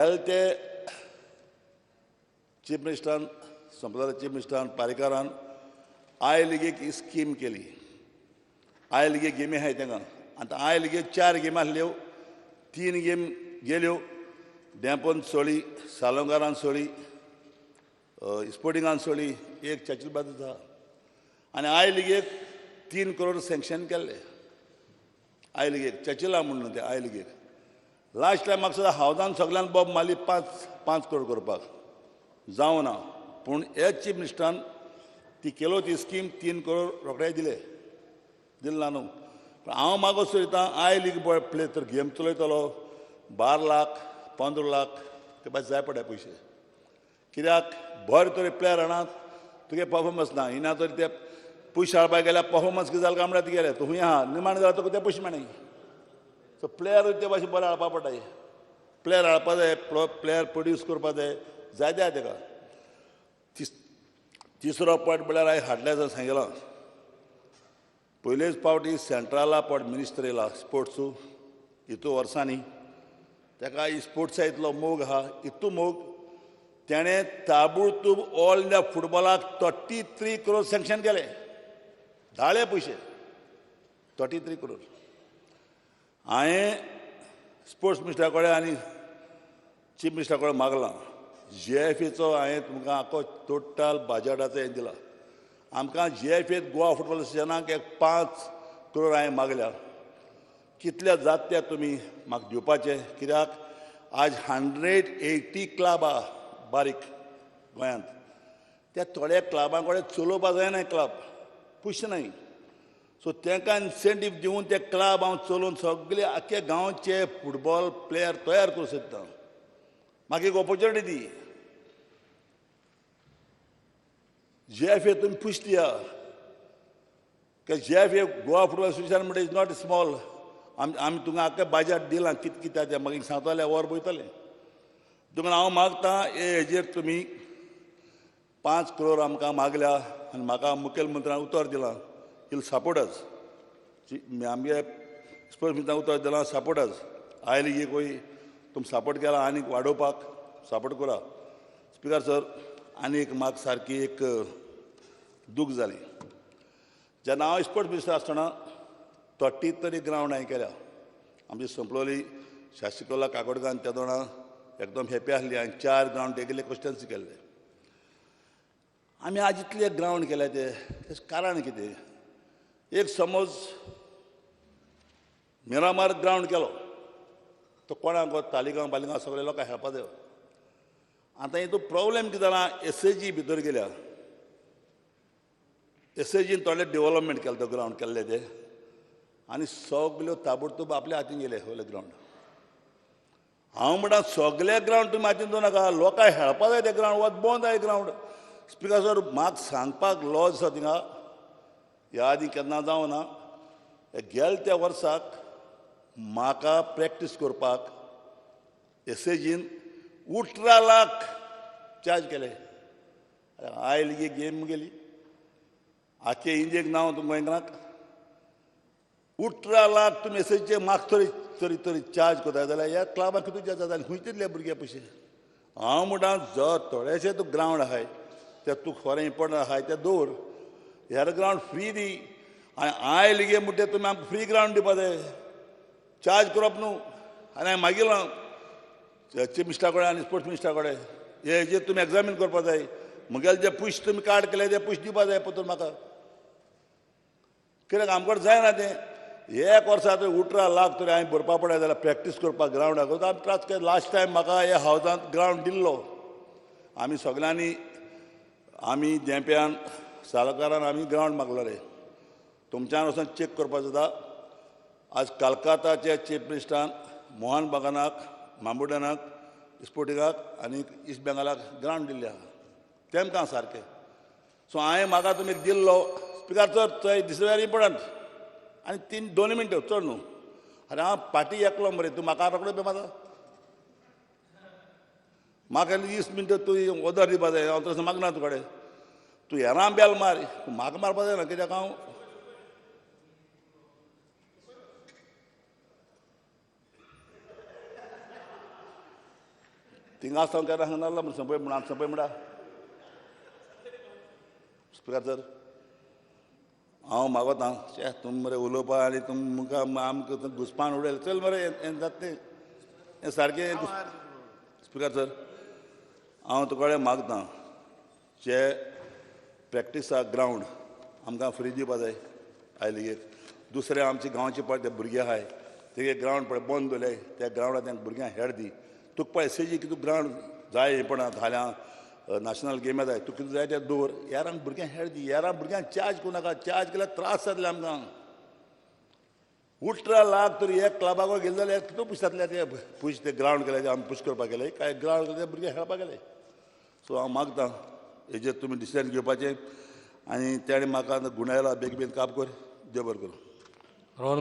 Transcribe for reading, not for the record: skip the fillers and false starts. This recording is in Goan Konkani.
ते चीफ मिनिस्टरान संपदार चीफ मिनिस्टरान पारेकारान I लिगेक स्कीम केली. I लिगे गेमी आहाय तेंका. आतां I लिगेक 4 गेमी आसल्यो, 3 गेम गेल्यो. डेम्पोन सोळी, सालोंकारान सोळी, स्पोर्टिंगान सोळी, एक चर्चिल ब्रदर्स आहा. आनी I लिगेक 3 करोड सँक्शन केल्ले I लिगेक, चर्चिला म्हणून ते I लिगेक. लास्ट टायम म्हाका सुद्दां हावजान सगळ्यान बोब मारली 5 करोड करपाक जावं ना, पूण हे चीफ मिनिस्टरान ती केलो ती स्कीम 3 करोड रोखडे दिले, दिले ना न्हू. पूण हांव मागो सोदता I league play तर गेम चलयतलो 12 लाख 15 लाख ते भायर जाय पडटा पयशे. कित्याक बरे तरी प्लेयर हाणात तुगे परफॉर्मन्स ना, हिना तरी ते पयशे हाडपाक गेल्यार परफॉर्मन्स कितें जालें काय म्हळ्यार तुगेलें तूं खूंय आहा निमाण जाल्यार तुका ते पयशे मेळनाय. सो प्लेयर ते भाशेन बरे हाडपा पडटा, प्लेयर हाडपा जाय, प्लेयर प्रोड्यूस करपा जाय, जाय ते तेका. तिसरो पॉयंट म्हळ्यार हांवें हाडल्या जाल्यार सांगिलां, पयलेच पावटी सेंट्रला पॉट मिनिस्टर येयला स्पोर्ट्सू इतू वर्सांनी, तेका स्पोर्ट्सा इतलो मोग आहा, इतू मोग तेणें ताबडतोब ऑल इंडिया फुटबॉलाक 33 करोड सँक्शन केले, धाळे पयशे 33 करोड. हांवें स्पोर्ट्स मिनिस्टरा कडेन आनी चीफ मिनिस्टरा कडेन मागलां, जीएफएचो हांवें तुमकां आख्खो टोटल बाजटाचो हें दिला. आमकां जीएफएत गोवा फुटबॉल एसोसिएशनाक एक 5 करोड हांवें मागल्या, कितले जात ते तुमी म्हाका दिवपाचे. कित्याक आज 180 क्लब आहा बारीक गोंयांत, त्या थोड्या क्लबां कडेन चलोवपा जायना क्लब, पयशे नाय. सो तांकां इन्सेंटीव दिवन ते क्लब हांव चलोवन सगळे आख्खे गांवचे फुटबॉल प्लेयर तयार करूंक सोदता. म्हाका एक ऑपोर्चुनिटी दी, जीएफए तुमी पयशे दिया. जीएफए गोवा फुटबॉल एसोसिएशन म्हणटा is not small. आमी तुमकां आख्खें बाजट दिलां कितें कितें तें मागीर सांगतले वर पळयतले. तुमकां हांव मागता हे हेजेर तुमी 5 करोड आमकां मागल्या आनी म्हाका मुखेलमंत्र्यान उतर दिलां इल सपोर्टस, आमगे स्पोर्ट्स मिनिस्टरान उतर दिलां सपोर्टस. I लिगेकूय तुमी सपोर्ट केला आनीक वाडोवपाक सपोर्ट करा. स्पिकर सर, आनी एक म्हाका सारकी एक दूख जाली, जेन्ना हांव स्पोर्ट्स मिनिस्टर आसतना 30 तरी ग्रावंड हांवें केल्या. आमची संपलोली शासिकोला काकोडकान तेदोणा एकदम हॅपी आसली, हांवें 4 ग्रावंड तेगेले क्वेश्चन्स केल्ले. आमी आज इतले ग्रावंड केल्या ते तें कारण कितें? एक समज मिरामार ग्रावंड केलो तो कोणाक तालिगांव बालिगांव सगळे लोकांक हेळपा जाय. आतां हितून प्रॉब्लेम कितें जाला, एसएजी भितर गेल्या, एसएजीन थोडे डेवलपमेंट केलें तो ग्रावंड केल्ले ते, आनी सगल्यो ताबडतोब आपल्या हातीन गेले सगळे ग्रावंड. हांव म्हणटा सगळे ग्रावंड तुमी हातीन दवरनाका, लोकांक हेळपा जाय ते ग्रावंड, वच बंद जाय ग्रावंड. स्पिकर सर, म्हाका सांगपाक लॉज आसा थिंगा, ह्या आदी केन्ना जावना. गेले त्या वर्साक म्हाका प्रॅक्टीस करपाक एसएजीन 18 लाख चार्ज केले. I लिगे गेम गेली आख्खे इंडियेक नांव तुमकां गोंयकारांक 18 लाख तुमी एसएजीचे म्हाका तरी तरी तरी चार्ज करता जाल्यार ह्या क्लबाक कितू चार्ज जाता, खंय तितले भुरगे पयशे. हांव म्हणटा जर थोडेशे तूं ग्रावंड आहाय ते तूं खरें इम्पोर्टंट आहाय ते दवर, हेर ग्रावंड फ्री दी. आनी I लिगे म्हणटा तुमी आमकां फ्री ग्रावंड दिवपा जाय, चार्ज करप न्हू. आनी हांवें मागिलां चीफ मिनिस्टरा कडेन आनी स्पोर्ट्स मिनिस्टरा कडेन, हे हेजेर तुमी एग्जामीन करपा जाय, म्हगेले जे पयशे तुमी कार्ड केले ते पयशे दिवपा जाय परतून म्हाका, कित्याक आमकां जायना तें. एक वर्सा तरी 18 लाख तरी हांवें भरपा पडटा जाल्यार प्रॅक्टीस करपाक ग्रावंडाक आमी त्रास केले. लास्ट टायम म्हाका ह्या हावजांत ग्रावंड दिल्लो, आमी सगळ्यांनी आमी धेंप्यान सालकारान आमी ग्रावंड मागलो रे. तुमच्यान वचून चॅक करपा जाता. आज कलकत्ताचे चीफ मिनिस्टरान मोहन बागानाक, मांबुडनाक, स्पोर्टिंगाक आनी इस्ट बेंगालाक ग्रावंड दिल्ले आहा तेमकां सारकें. सो हांवें म्हाका तुमी दिल्लो स्पिकर सर, चोय this is very important. आनी 3-2 मिनटां चड न्हू. आरे हांव पाटी एकलो मरे, तूं म्हाका रोकडो बेमाता, म्हाका 20 मिनटां तूं ओदर दिवपा जाय, हांव तसो मागना तुकडे. तूं हेरां बेल मार, तूं म्हाका मारपा जायना, कित्याक हांव थिंगा सावन केन्ना हांगा नाल्ला म्हण संपय म्हण संपय म्हणा. स्पिकर सर हांव मागोता शे तुम मरे उलोवपा आनी तुमकां आमकां घुसपान उडयल चल मरे हें जाता तें हें सारकें. स्पिकर सर हांव तुका मागता जे प्रॅक्टिसाक ग्रावंड आमकां फ्री दिवपा जाय आयले लिगेक. दुसरें आमचे गांवचे पळय ते भुरगे आहाय तेगे ग्रावंड पळय बंद दवरले त्या ग्रावंडार तेंका भुरग्यांक हेड दी. तुका पळय एसएजी कितें ग्रावंड जाय पण फाल्यां नॅशनल गेम जाय तुका कितें जाय तें दवर यारांक भुरग्यांक हेड दी. यारांक भुरग्यांक चार्ज करूं नाका, चार्ज केल्यार त्रास जातले आमकां. 18 लाख तरी एक क्लबाक गेले जाल्यार कितू पयशे जातले ते पयशे ते ग्रावंड केले आमी पुश करपाक गेले काय ग्रावंड केले भुरगे खेळपाक गेले. सो हांव मागता हेजेर तुमी डिसिजन घेवपाचें आनी तेणें म्हाका गुणायला बेगीन बेगीन काम कर, देव बरें करूं.